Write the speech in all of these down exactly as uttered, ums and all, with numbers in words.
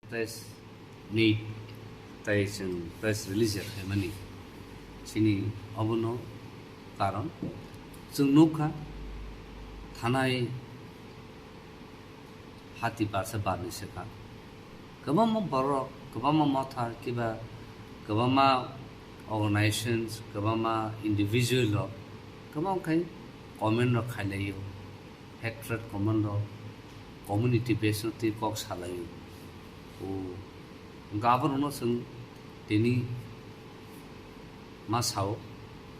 Press meet tai chwng press release ya khaimani chini obono karon chwng nukha thanai hati barsa barni swkang kwbangma borok, kwbangma motha kiba kwbangma organizations, kwbangma individual rok kwbang khai comment rok khailaio. Hatred comment rok community base no twi kok salaio. O, hwnkhe aborokno chwng tini ma sao.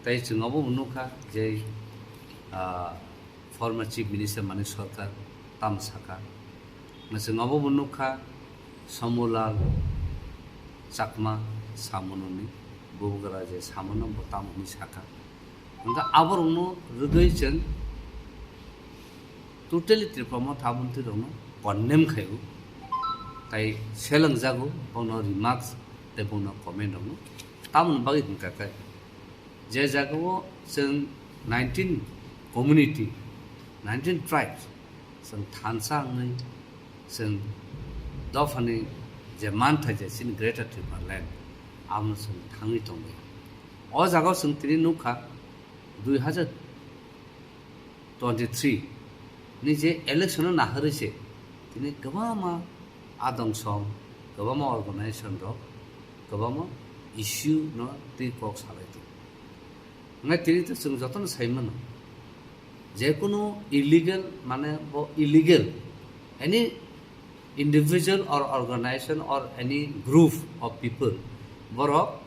Tai chwng obo bo nukha je, ah, former Chief Minister Manik Sarkar tamo sakha. Chwng obo bo nukha Somulal Chakma samunoni bubagra je samuno bo tamo hwnwi sakha. Hwnkhe aborokno rwgwi chwng totally Tripura Motha Mantri rokno condemn khaio. Tai selengjago bono remarks tei bono comment rokno. Tamoni bagwi hwnkha khe je jagao chwng nineteen community, nineteen tribes chwng thansa wngwi chwng dophani je mantha je chini Greater Tripura Land abono chwng thangwi tongwi. O jagao chwng tini nukha dui hazar twenty three ni je election no naharwi se tini kwbangma adongsom, kwbangma organization rok, kwbangma issue no twi kok salai tongo. Hwnkhai tini to chwng jotono sai mano, jekunu illegal, mane bo illegal, any individual or organization or any group of people, borok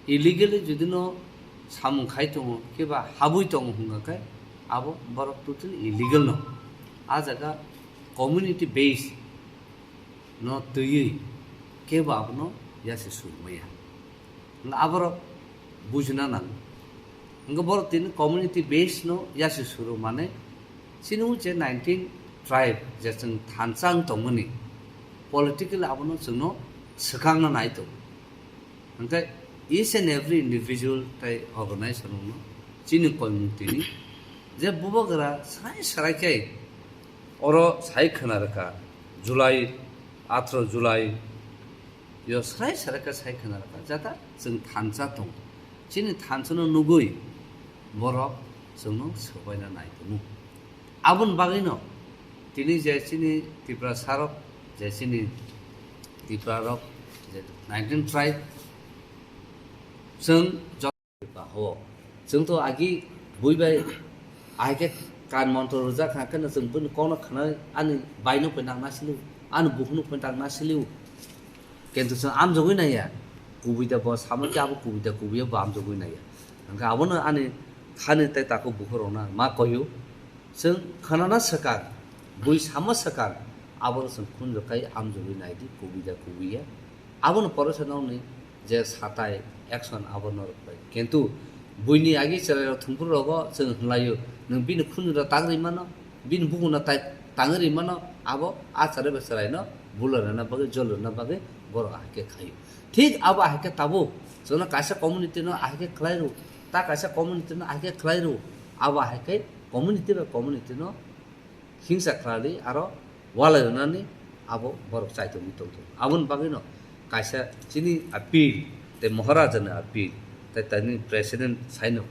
illegally jodi no samung khai tongo, kiba habwi tongo hwnga khe abo borok totally illegal no. A jaga community base no twiwi kebo abono yasi suru maya. Hwnga aborok bujina nang. Hwnga borok tini community base no yasi suru mane chini je nineteen tribe je chwng thansa wng tongmani political abono chwngno swkangna nai tongo. Hwnkhe each and every individual tai organization no chini koimung tini je bubagra srai srai khe oro sai khwna rwkha July, atharo July yo srai srai khe sai khwna rwkha jata chwng thansa tong chini thansa no nugwi borok chwngno swbaina nai tongo. Aboni bagwino tini je chini Tiprasa rok, je chini Tipra rok, je nineteen tribe, chwng joto Tipra ho. Chwng to agi bui bai ahai khe kan montro rwjak kha, kheno chwng bini kokno khna ani bai no poi nang na siliu, ani bukhuk no poi nang na siliu. Kintu chwng amjogwi naiya, kubui da bo samo khe abo kubui da kubui bo amjogwi naiya. Hwnkhe abono ani khani tei takhuk bukhuk rokno ma koiyo, chwng khnana swkang, bui samo swkang, abono chwng khunju kai amjogwi naidi kubui da kubui ya. Abono pore se nokni je satai action abo norok bai. Kintu buini agi chwrai rok thwngphuru rogo chwng hwnlaio, nwng bini khunju da tang ri mano, bini bukhuk no tai tangwi ri mano, abo a chwrai bai chwrai no bula rwna bagwi, jol rwna bagwi borok ahai khe khaio. Thik abo ahai khe tabuk chwngno kaisa community no ahai khe khlai rw, ta kaisa community no ahai khe khlai rw, abo ahai khe community bai community no hingsa khlai aro walai rwnani abo borok chai tongwi tong tongo. Aboni bagwino kaisa chini appeal tei Maharaja ni appeal tei tani president saino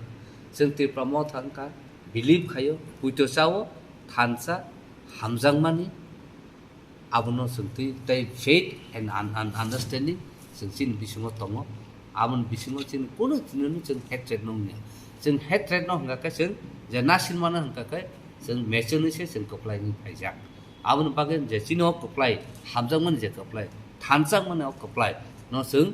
chwng Tipra Motha wngkha. Believe khaio, puito chao, thansa hamjakmani, abono chwng twi tei faith and un-, un-, understanding chwng chini bisingo tongo. Aboni bisingo chini kunu tini chwng hatred no wngya. Chwng hatred no hwnkha khe chwng je nasil mano hwnkha khe chwng mechonwi se chwng kwplai wngwi phaijak. Aboni bagwi je chini o kwplai, hamjakmani je kwplai, thanjakmani o kwplai no chwng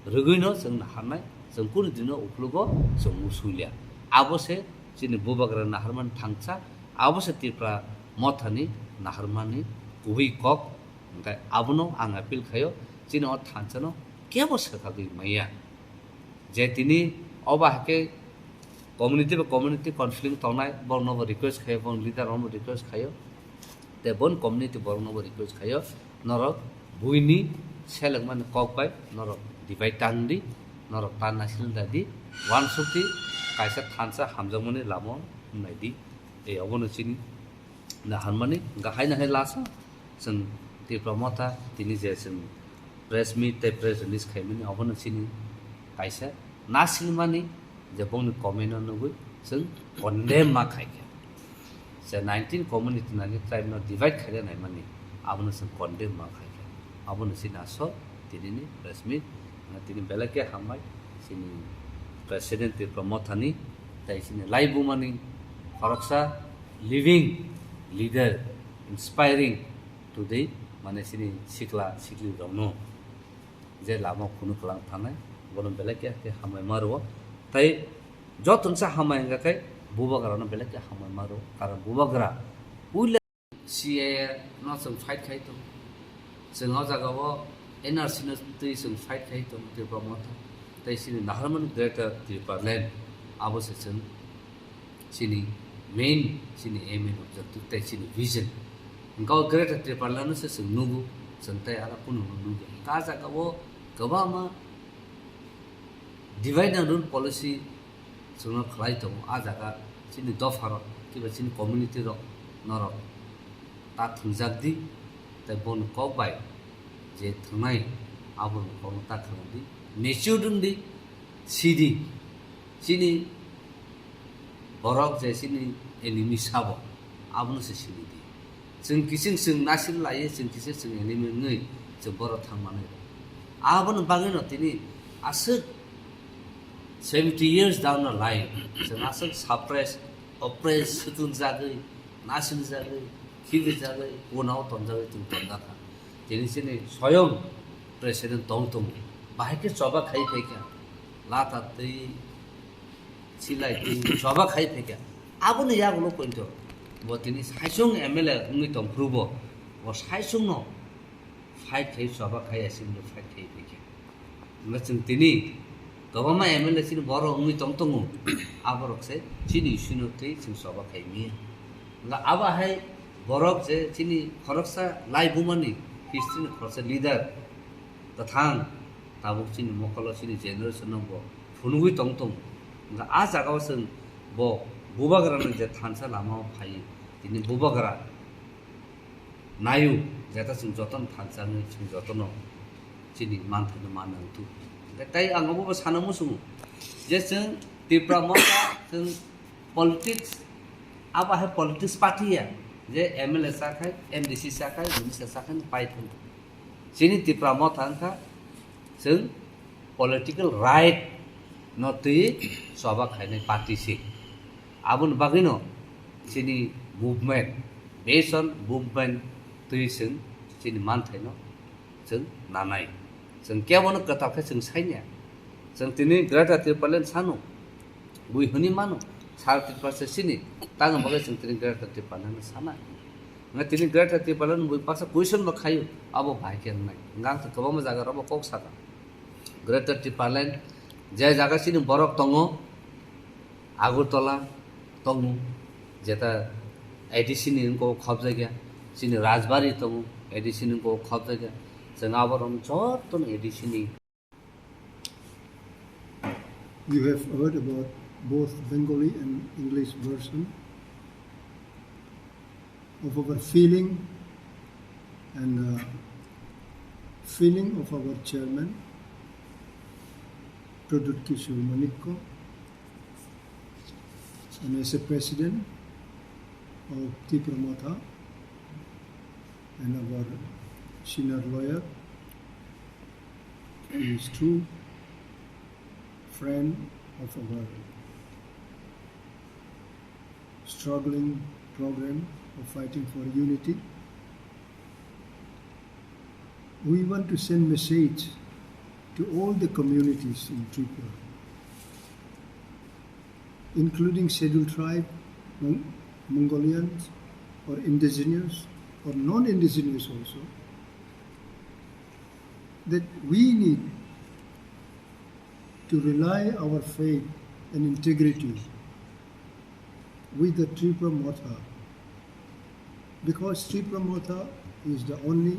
rwgwi no chwng naharnai, chwng kunu dino uklogo chwng musulia. Abo se chini bubagra naharmani thangsa, abo se Tipra Mothani naharmani kubui kok. Hwnkhe abono ang appeal khaio, chini o thansa no kebo swkagwi maya. Je tini obo hai khe community bai community conflict tongnai, borokno bo request khaio, borok leader rokno bo request khaio, tei bon community borokno bo request khaio, norok buini selengmani kok bai norok divide tang di, norok ta nasil da di, wansuk di, kaisa thansa hamjakmani lama nai di, tei obono chini naharmani hwnkha hai na hai lasa chwng Tipra Motha tini je chwng press meet tei press release khaimani, obono chini kaisa nasilmani je bongni comment no nugwi chwng condemn ma khaikha. Je nineteen community nani tribe no divide khaina naimani, abono chwng condemn ma khaikha. Abono chini asol tinini press meet. Tini belai khe hambai chini President Tipra Mothani tei chini laibumani khoroksa living leader, inspiring today, mane chini sikla sikli rokno je lama phunuk kwlang thangnai, bono belai khe khe hambai ma rwo. Tei jotono sa hambai wngkha khe bubagra no belai khe hambai ma rwo, karon bubagra puila C A A no chwng fight khai tongo, chwng o jaga o N R C no twi chwng fight khai tongo Tipra Motha, tei chini naharmani Greater Tipraland abo se chwng chini main, chini aim and objective tei chini vision. Hwnkhe o Greater Tipraland no se chwng nugo, chwng tei aro kunu no nugya. Hwnkhe a jaga o kwbangma divide and rule policy chwngno khlai tongo. A jaga chini dopha rok kiba chini community rok norok ta thwngjak di, tei boni kok bai je thwngnai, aboni kokno ta khna di, mature wng di, si di. Chini borok je chini enemy sabo, abono se sini di. Chwng kising chwng nasil laiwi, chwng kising chwng enemy wngwi chwng borok thang manwi. Aboni bagwino tini aswk seventy years down the line, chwng aswk suppress, oppress, swtwnjagwi, nasilngjagwi, khibijagwi, unao tonjagwi chwng tonjakha. Tini chini soyong president tong tongo. Bahai khe choba khai phaikha. Lata twi silai twi choba khai phaikha. Aboni yagulo poito bo tini saisung M L A wngwi tongphuru bo, bo saisungno fight khai choba khai assembly fight khai phaikha. Hwnba chwng tini kwbangma M L A chini borok wngwi tong tongo, aborok se chini issue no twi chwng choba khai manya. Hwnba abo hai borok je chini khoroksa laibumani history ni khoroksa leader kwthang tabuk chini mokolo chini generation no bo phunugwi tong tongo. Hwnba a jaga o chwng bo bubagra ni je thansa lama o phai tini bubagra naio, jeta chwng jotono thansa wngwi chwng jotono chini manthaino manna wngthu. Hwnkhe tei ang obo bo sana muchungo je chwng Tipra Motha chwng politics, abo hai politics party ya je M L A chakhai, M D C chakhai, minister chakhai pai thung. Chini Tipra Motha wngkha chwng political right no twi choba khainai party se. Aboni bagwino chini movement, based on movement twi chwng chini manthaino chwng nanai. Chwng kebono kwtal khe chwng sainya. Chwng tini Greater Tipraland sano, bui hwnwi mano, sal Tiprasa sini, tamo bagwi chwng tini Greater Tipraland sana. Nga tini Greater Tipraland bui baksa question bo khaio, abo bahai khe wngnai. Nga ang kwbangma jaga rok bo kok saka. Greater Tipraland je jaga chini borok tongo, Agartala tongo, jeta A D C ni wngkok khobjakya, chini Rajbari tongo, A D C ni wngkok khobjakya, chwng aborok jotono A D C ni. You have heard about both Bengali and English version of our feeling and, uh, feeling of our chairman, Pradyut Kishore Manikya, and as a president of Tipra Motha and our senior lawyer, who is true friend of our struggling program of fighting for unity. We want to send message to all the communities in Tripura, including scheduled tribe, Mon-, Mongolians, or indigenous, or non-indigenous also, that we need to rely our faith and integrity with the Tipra Motha, because Tipra Motha is the only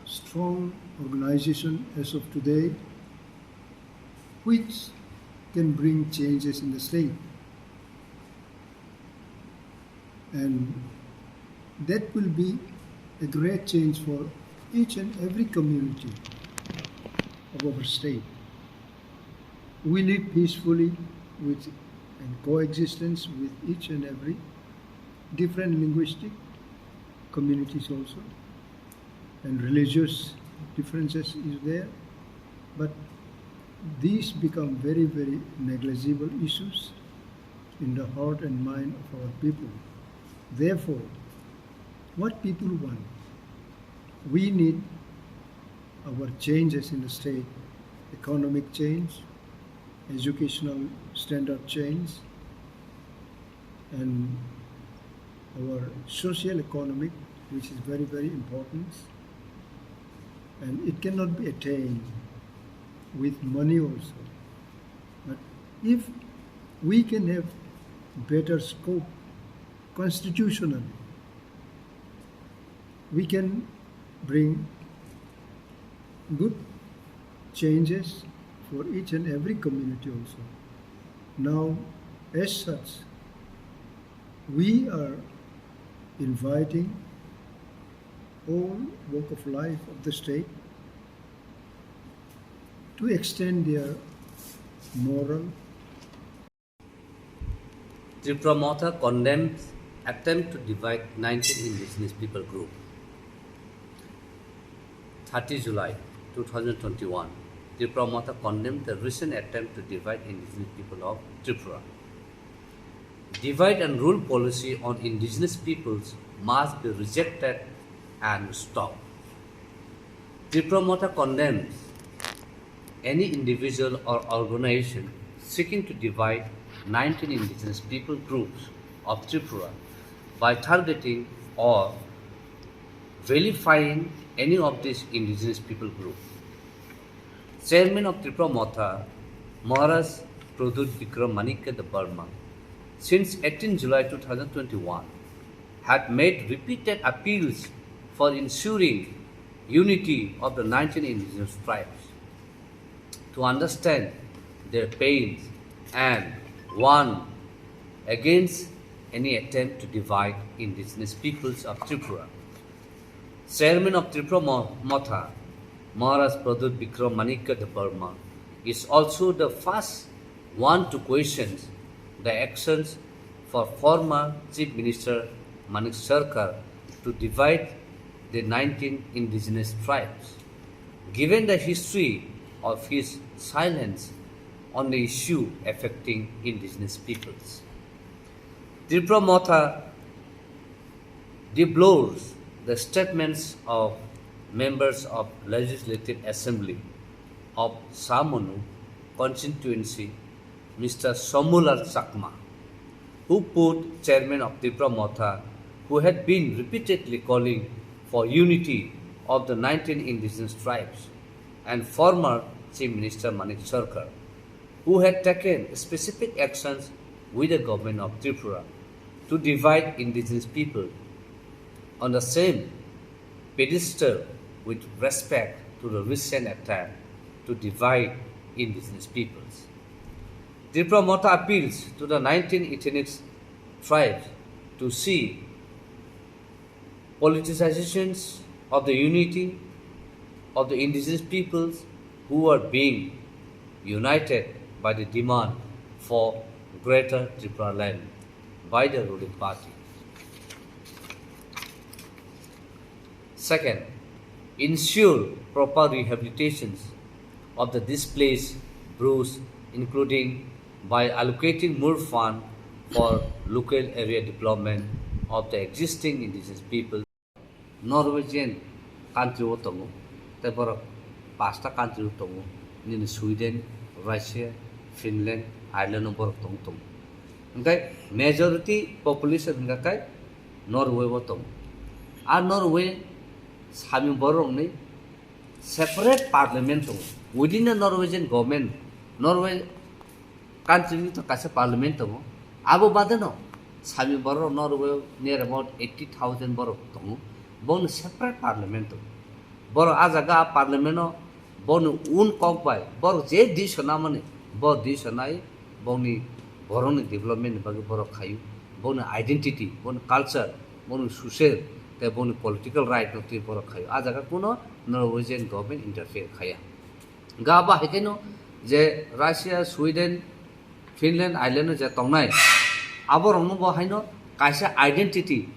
strong organization as of today which can bring changes in the state. And That will be a great change for each and every community of our state. We live peacefully with and coexistence with each and every different linguistic communities also, and religious differences is there, but these become very, very negligible issues in the heart and mind of our people. Therefore, what people want, we need our changes in the state, economic change, educational standard change, and our social economic, which is very, very important, and it cannot be attained with money also. But if we can have better scope constitutionally, we can bring good changes for each and every community also. Now, as such, we are inviting all walk of life of the state to extend their moral. Tipra Motha condemns attempt to divide nineteen indigenous people group. thirty July two thousand twenty-one, Tipra Motha condemned the recent attempt to divide indigenous people of Tripura. Divide and rule policy on indigenous peoples must be rejected and stopped. Tipra Motha condemns any individual or organization seeking to divide nineteen indigenous people groups of Tripura by targeting or vilifying any of these indigenous people groups. Chairman of Tipra Motha, Maharaj Pradyut Bikram Manikya Debbarma, since eighteen July two thousand twenty-one, had made repeated appeals for ensuring unity of the nineteen indigenous tribes, to understand their pains and warn against any attempt to divide indigenous peoples of Tripura. Chairman of Tipra Mo- Motha, Maharaj Pradyut Bikram Manikya Debbarma, is also the first one to question the actions for former Chief Minister Manik Sarkar to divide the nineteen indigenous tribes, given the history of his silence on the issue affecting indigenous peoples. Tipra Motha deplores the statements of members of Legislative Assembly of Samonu constituency, Mister Somular Chakma, who put chairman of Tipra Motha, who had been repeatedly calling for unity of the nineteen indigenous tribes, and former Chief Minister Manik Sarkar, who had taken specific actions with the government of Tripura to divide indigenous people, on the same pedestal with respect to the recent attempt to divide indigenous peoples. Tipra Motha appeals to the nineteen ethnic tribes to see politicization of the unity of the indigenous peoples who are being united by the demand for Greater Tripura land by the ruling party. Second, ensure proper rehabilitations of the displaced Bru, including by allocating more fund for local area development of the existing indigenous people. Norwegian country o tongo, tei borok pasta country o tongo, nini Sweden, Russia, Finland, Ireland o borok tong tongo. Hingke majority population hingka khe Norway o tongo. A Norway sami borok ni separate parliament tongo. Within the Norwegian government, Norway country ni to kaisa parliament tongo. Abo bade no sami borok Norway near about eighty thousand borok tongo. Bono separate parliament tongo. Borok a jaga a parliament o bono un kok bai borok je disa namani bo disa nai boni borok ni development ni bagwi borok khayu. Bono identity, bono culture, Boni social tei boni political right no twi borok khaio. A jaga kuno Norwegian government interfere khaya. Ga ba hai khe no je Russia, Sweden, Finland, Ireland no je tongnai, aborok no bo haino kaisa identity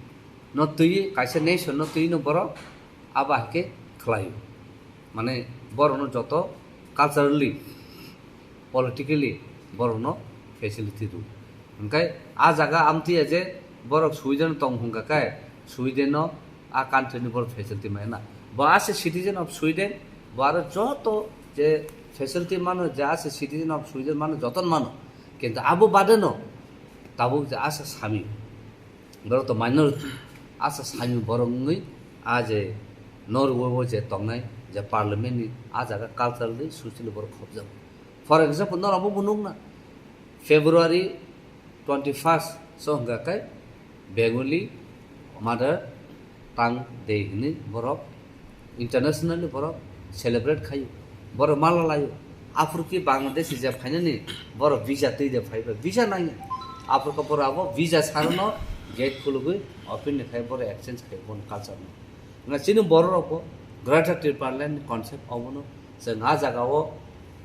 no twi, kaisa nation no twi no borok abo hai khe khlaio. Mane borok no joto culturally, politically borok no facility rw. Hwnkhe a jaga amtwi ya je borok Sweden tong hwnkha khe Sweden no a country ni borok facility maya na. Bo as a citizen of Sweden, bo aro joto je facility mano, je as a citizen of Sweden mano, joto mano. Kintu abo bade no tabuk je as a sami, borok to minority, as a sami borok wngwi a je Norway o je tongnai je parliament ni a jaga culturally, socially borok khopjak. For example, norok bo nukna February twenty first so hwnkha khe Bengali Mother Tongue Day hwnwi borok internationally borok celebrate khaio, borok mala laio. Aphuru khe Bangladesh je phainani borok visa twi de phaiba, visa nangya. Aphuru khe borok abo visa sarno gate khulugwi open ni khai borok exchange khai bon culture no. Nga chini borok rok bo Greater Tipraland ni concept obono chwng a jaga o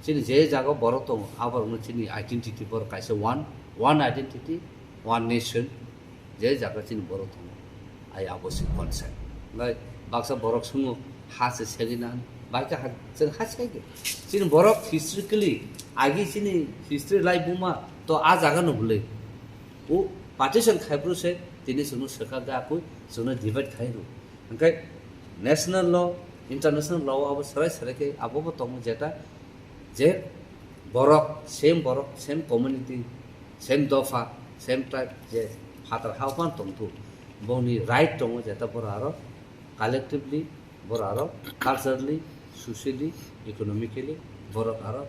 chini je jaga borok tongo aborok no chini identity borok kaisa one, one identity, one nation. Je jaga chini borok tongo, ai abo se concept. Nai baksa borok sungo ha se segwi na, bai kha ha, chwng ha segwi. Chini borok historically, agi chini history lai buma to a jaga no bwlwi. O partition khai phuru se tini chwngno swkak ga akui chwngno divide khai rw. Hwnkhe national law, international law abo swrai swrai khe abo bo tongo jeta je borok, same borok, same community, same dopha, same tribe je phatar ha phano tongthu, boni right tongo jeta borok aro collectively borok aro culturally, socially, economically borok aro